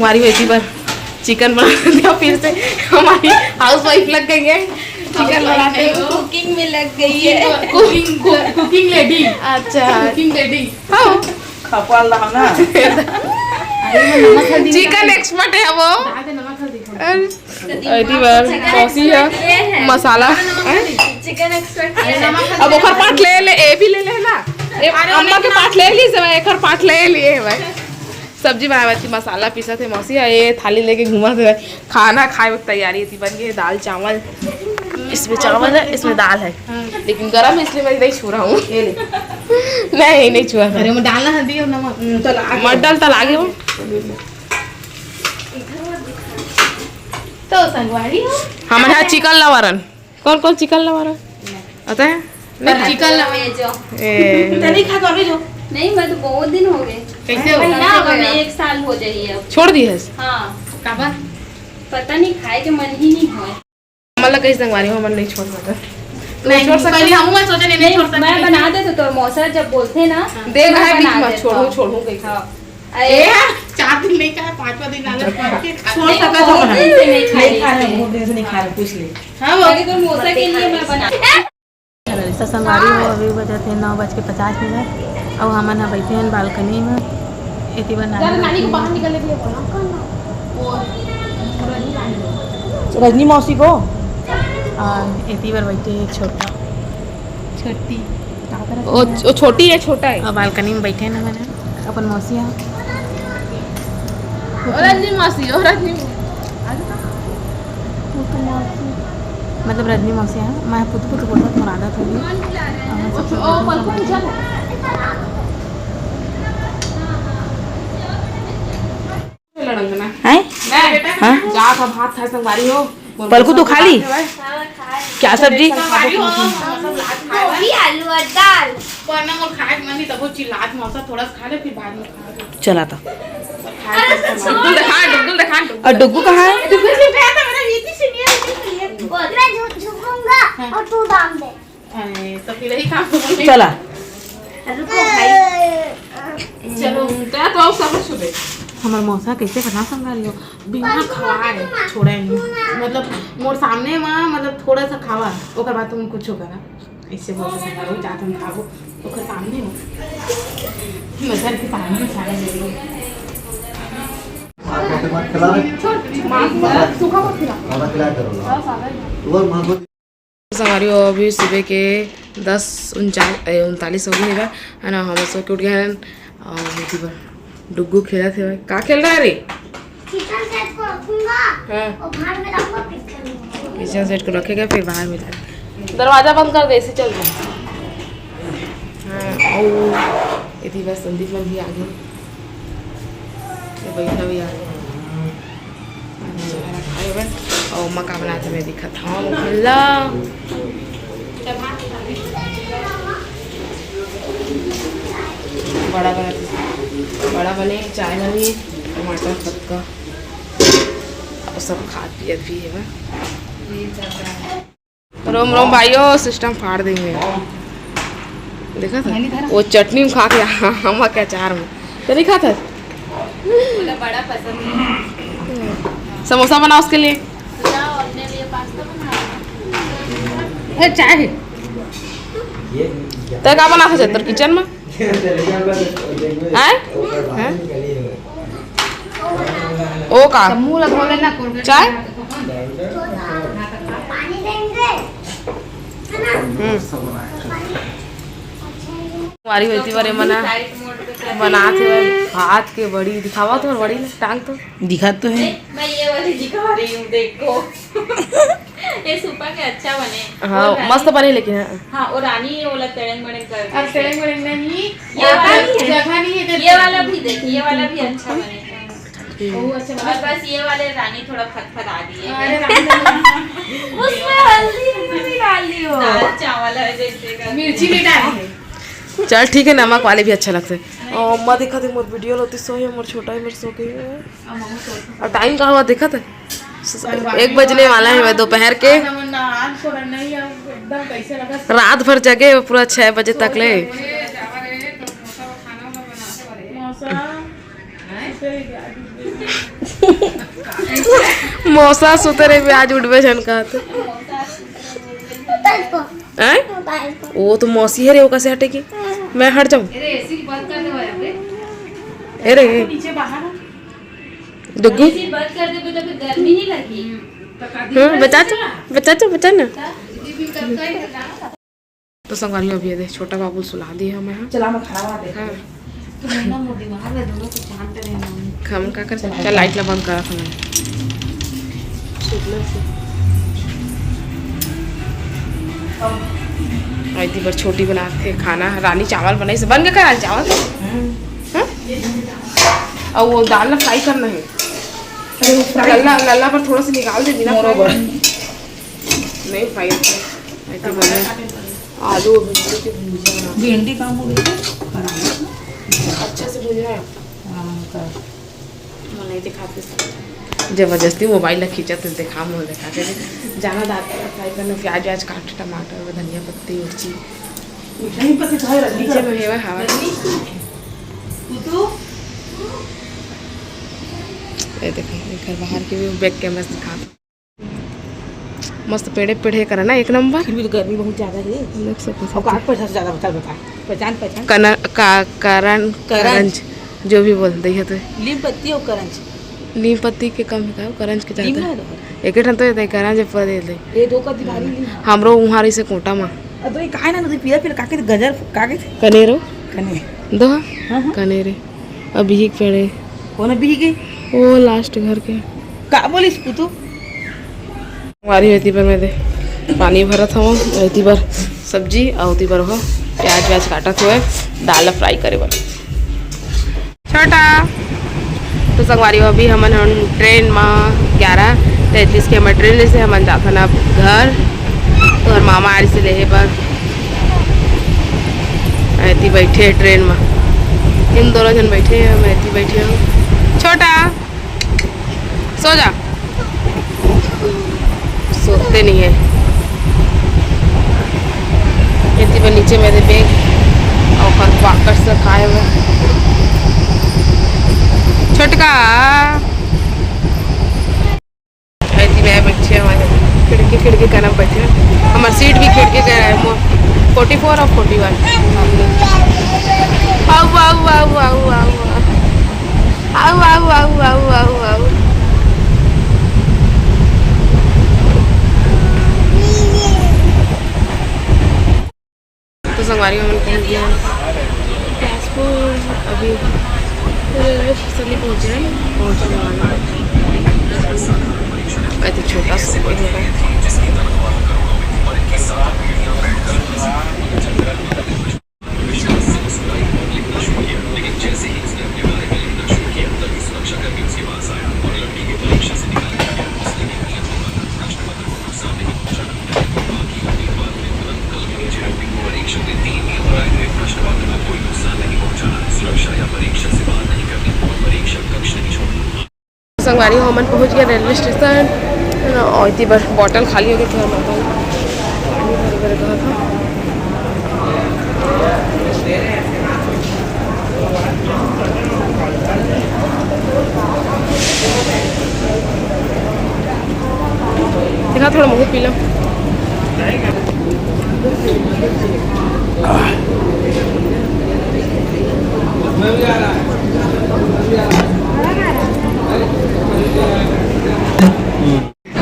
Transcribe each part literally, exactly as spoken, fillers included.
हमारी बेटी पर चिकन बना दिया फिर से। हमारी हाउस वाइफ लग गई है चिकन बनाते हुए। कुकिंग में लग गई है। Cooking, cooking lady. अच्छा। Cooking lady. हाँ। खपवाल रहा ना। चिकन एक्सपर्ट है वो। अरे, अरे, बार मौसी है, मसाला। Chicken expert. अब ओकर पार्ट ले ले, ए भी ले ले ना। ए, अम्मा के पार्ट ले ली, सब एकर पार्ट ले लिए है भाई। सब्जी बनावे थी, मसाला पीसा थे मौसी, ये थाली लेके घूमा थे। खाना खाए की तैयारी थी, बन गई दाल चावल। इसमें चावल है, इसमें दाल है, लेकिन गरम है इसलिए मैं नहीं छू रहा हूँ। नहीं, नहीं छुआ था। अरे, वो डालना है, दियो नमक। हम्म, चल, आगे। मत डाल, तल आगे हो। तो संगवारी हो। हमन हा चिकन लवर हन। कौन कौन चिकन लवर हन? पता है? पर चिकन लवर ये जो। ए। तो नहीं खा तो अभी जो। नहीं, मैं तो बहुत दिन हो गए। कैसे हो? महीना हो गया, एक साल हो जाइए अब। छोड़ दी है? हाँ। काबर? पता नहीं, खाए के मन ही नहीं हो। हमन ला कहीं संगवारी हो, हमन नहीं छोड़ सकत। तू नहीं छोड़ सकत? पहले हम मैं सोचे नहीं, नहीं नहीं, छोड़ सकत। मैं बना दे तो तोर मौसा जब बोलते ना, देख तो मैं भाई, बीच बना में देता छोड़ू, हूँ। छोड़ू कहीं। हाँ। अरे ए, चार दिन नहीं खाए, पांचवा दिन आलस मार के खा छोड़ ले। सकत हो बहुत ना। दिन से नहीं खाए नहीं खा रहे, इसलिए। बहुत दिन से नहीं खा रहे, पूछ ले। हाँ, वो अरे तो मौसा के लिए मैं बना। तो संगवारी हो, अभी बजे थे नौ बज के पचास मिनट, अउ हमन ह बैठे हन बालकनी में। एती बर नानी नानी को बाहर निकलने के लिए बोला। रजनी मौसी को। और एती बर बैठे हे छोटा, छोटी। वो, वो छोटी है, छोटा है। और बालकनी में बैठे ना मैंने अपन मौसी यहाँ। ओ रजनी मौसी, ओ रजनी। मतलब रजनी मौसी है, मैं पुत पुत बोलता, तुम्हारा आदत होगी। और मैं सबसे ओ, पलकू पूछा था। लड़ंगना। हैं? मैं बेटा हाँ? जा था, भात खाए संगवारी हो। पलकू तो खा ली? क्या सब्जी? संगवारी हो, मतलब लात खाए। गोभी, आलू और दाल। पर ना मोर खाए के मन नहीं, तब वो चिल्लात मौसा थोड़ा सा खा ले, फिर बाद में खा ले। चला था। खाए के मन। डुगुल दिखा, डुगुल दिखा, डुगुल। और डुगू कहाँ है? डुगुल छुप रहा था, मेरा ये थी सीनियर, ये थी सीनियर। बोल रहा झुक, झुकूंगा हाँ। और तू दाम दे। अरे, तो फिर यही काम तो बोल रही। चला। रुको भाई। चलो, तेरा तो और सब सुबह। हमर मौसा कैसे करना संभाल लो, बिना खवाए छोड़े नहीं। मतलब, मोर सामने में, मतलब, थोड़ा सा खावा, ओकर बाद तुम कुछ करा। इससे बोल सकते हो, जात हम खाबो, ओकर सामने में। नजर के सामने सारा ले लो। मत खिला रहे। मांस, सूखा मत खिला। सादा खिलाया करो ना। सादा ही। वो मांस संगवारी हो, अभी सुबह के दस उनचालीस, ए, उनतालीस हो गए हे, है ना? हम सो के उठ गए हैं और एती बर डुग्गू खेलत हे। का खेल रहा है रे? किचन सेट को रखूंगा हाँ। और बाहर में रखूंगा, फिर खेलूंगा। किचन सेट को रखेगा, फिर बाहर में रखेगा। दरवाजा बंद कर दे, ऐसे चल रहा है। हाँ, और एती बर संदीप मन भी आ गए, ये बैठा भी आ गए। अउ अम्मा का बनात हे, मैं दिखत हूँ ला। बड़ा बना, बड़ा बने, चाय बनी, टमाटर खतका, अउ सब खात पियत भी हे। रोम रोम भाइयों, सिस्टम फाड़ देंगे। देखा था? वो चटनी में खा के, हम के अचार में। तो नहीं खाता? बोला बड़ा पसंद है। समोसा बनाओ उसके लिए। लाओ, अपने लिए पास्ता बना। ए, चाय है। तो का बना था तेरे किचन में? आय? हैं? ओ का? मुंह ला धो लेना, कोलगेट चाय? लगा। हम्म। हमारी बेटी बड़े मना बनात हे भाई, हाथ के बड़ी दिखावा तो, बड़ी टांग तो दिखात तो है। मैं ये वाली दिखा रही हूँ, देखो। ये सुपर के अच्छा बने। हाँ, और रानी मस्त बने लेकिन, हाँ। हाँ, और रानी ये वाला तेड़ंग बड़ंग कर अब देते। तेड़ंग बड़ंग नहीं, ये वाला भी है। जगह नहीं है इधर। ये वाला भी देख, ये वाला भी अच्छा बने। ठीक। वो अच्छा बने। और बस ये वाले रानी थोड़ा फतफता दिए हैं। अरे रानी तो उसमें हल्दी भी डाल दी हो। दाल चावल है जैसे का। मिर्ची नहीं डाली है। चल ठीक है, नमक वाले भी अच्छा लगता है। और अम्मा दिखा दे, मोर वीडियो लोती सो है, मोर छोटा है, मेरे सो गई है। और टाइम का हुआ देखा था? एक बजने वाला है, मैं दोपहर के। रात भर जगे पूरा छह बजे तक ले। मौसा सुते रहे, आज उठबे झन कहत। हैं? वो तो मौसी है रे, वो कैसे हटेगी? मैं हट जाऊं? अरे, डुग्गू। हम्म, बचा तो, बचा तो, बचा ना। तो संगवारी, अभी ये दे, छोटा बाबू सुला दिए हमें, हाँ। चला, मैं खाना बना देती हूँ। हाँ। तो मैं ना, मोर दिमाग में दोनों को शांत रहना है। हम का कर, चला, चल, लाइट ला बंद करा था मैंने। और इतनी बार छोटी बनाते खाना, रानी चावल बनाई से बन गया का? चावल तो? हम्म। हाँ? और वो दाल ना फ्राई करना है। अरे, वो फ्राई लल्ला, लल्ला पर थोड़ा सा निकाल दे बिना मोरो फ्राई। बड़ा। नहीं, फ्राई होता है। ऐसे बने। आलू और भिंडी के भुजिया बना। भिंडी काम हो गई थी? बना लो। अच्छे से भूजना है। हाँ, कर। वो नहीं दिखाते सब। जबरदस्ती मोबाइल ला खींचत है, देखा, मुँह दिखा के। जाना दाल का फ्राई करना, प्याज व्याज काट, टमाटर, धनिया पत्ती, मिर्ची। धनिया पत्ती तो है, रजनी नीचे का। में हेवा हवा। रजनी तू तो। ये देखो, एक घर बाहर के भी बैक कैमरा से दिखा। मस्त पेड़े पेड़े करा ना, एक नंबर। फिर भी तो गर्मी बहुत ज्यादा है। देख सकते हो। और काट पैसा से ज्यादा बता, बता। पहचान, पहचान। कन-, का-, करन-, करंज। करंज, जो भी बोल दे तो। लीम पत्ती और करंज। लीम पत्ती के कम है का, करंज के लीम ज्यादा। ना है तो। एक ठन तो ये करंज पर दे दे। ये दो का दिवाली लीम। हमरो उहाँ रही से कोटा मा। अब तो ये काहे ना, तो पीला पीला काके, गजर काके। कनेरो। कने। दो। हाँ, हाँ। कनेरे। अभी ही पेड़े। कौन अभी ही के? वो लास्ट घर के। का बोलिस तू? हमारी होती पर मैं दे पानी भरत हूँ, होती पर सब्जी और होती पर हो प्याज व्याज काटत हुए दाल फ्राई करे बर। छोटा तो संगवारी हो, अभी हमन हन ट्रेन मा ग्यारह तैंतीस के हमर ट्रेन से हमन जाथन अब घर। तो हर मामा आरी से लेहे बर एती बैठे ट्रेन मा, इन दोनों जन बैठे हैं, मैं एती बैठे हूँ। छोटा सो जा, सोते नहीं है। खेती पर नीचे मेरे बैग और ओकर वाकर्स रखाए हुए। छोटका खेती में बैठे हमारे खिड़की, खिड़की का नाम बैठे हैं। हमारे सीट भी खिड़की का है, फोर्टी फोर और फोर्टी वन। आओ, आओ, आओ, आओ, आओ, आओ। आऊ, आऊ, आऊ, आऊ, आऊ, आऊ। तो संगवारी, हमन पहुंच गए हैं। अभी रेलवे स्टेशन ही पहुंचे हैं, पहुंचने वाला है। अति छोटा सा कोई होगा। संगवारी हो, हमन पहुंच गए रेलवे स्टेशन। और इतनी बार बॉटल खाली हो गई थी, हम अपन पानी भरे भरे कहा था। देखा, थोड़ा मुंह पी लो।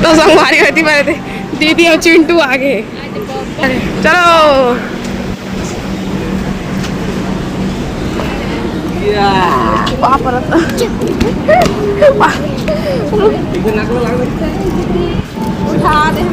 तो संगवारी होती पर दीदी और चिंटू आ गए। चलो। बाप रे। उठा दे।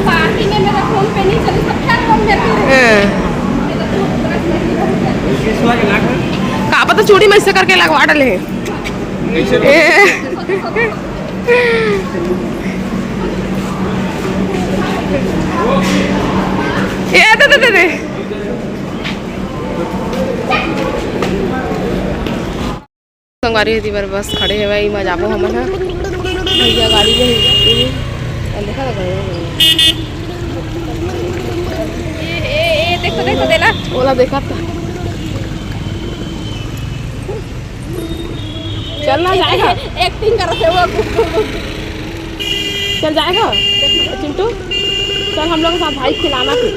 पार्टी में मेरा फोन पे नहीं चली, सब क्या फोन में। हाँ। का पता चूड़ी में ऐसे करके लगवा डाले हैं। ए। ए, दे, दे, दे, दे। संगवारी, एती बर बस खड़े हवय, एमा जाबो हमन ह। भैया गाड़ी में हे, एमे, अउ देखा ना, ए, ए, ए, देखो, देखो, देला। ओला देखा था। चल ना जाएगा। एक्टिंग करत हे वो। चल जाएगा चिंटू, चल हम लोग के साथ भाई खिलाना फिर।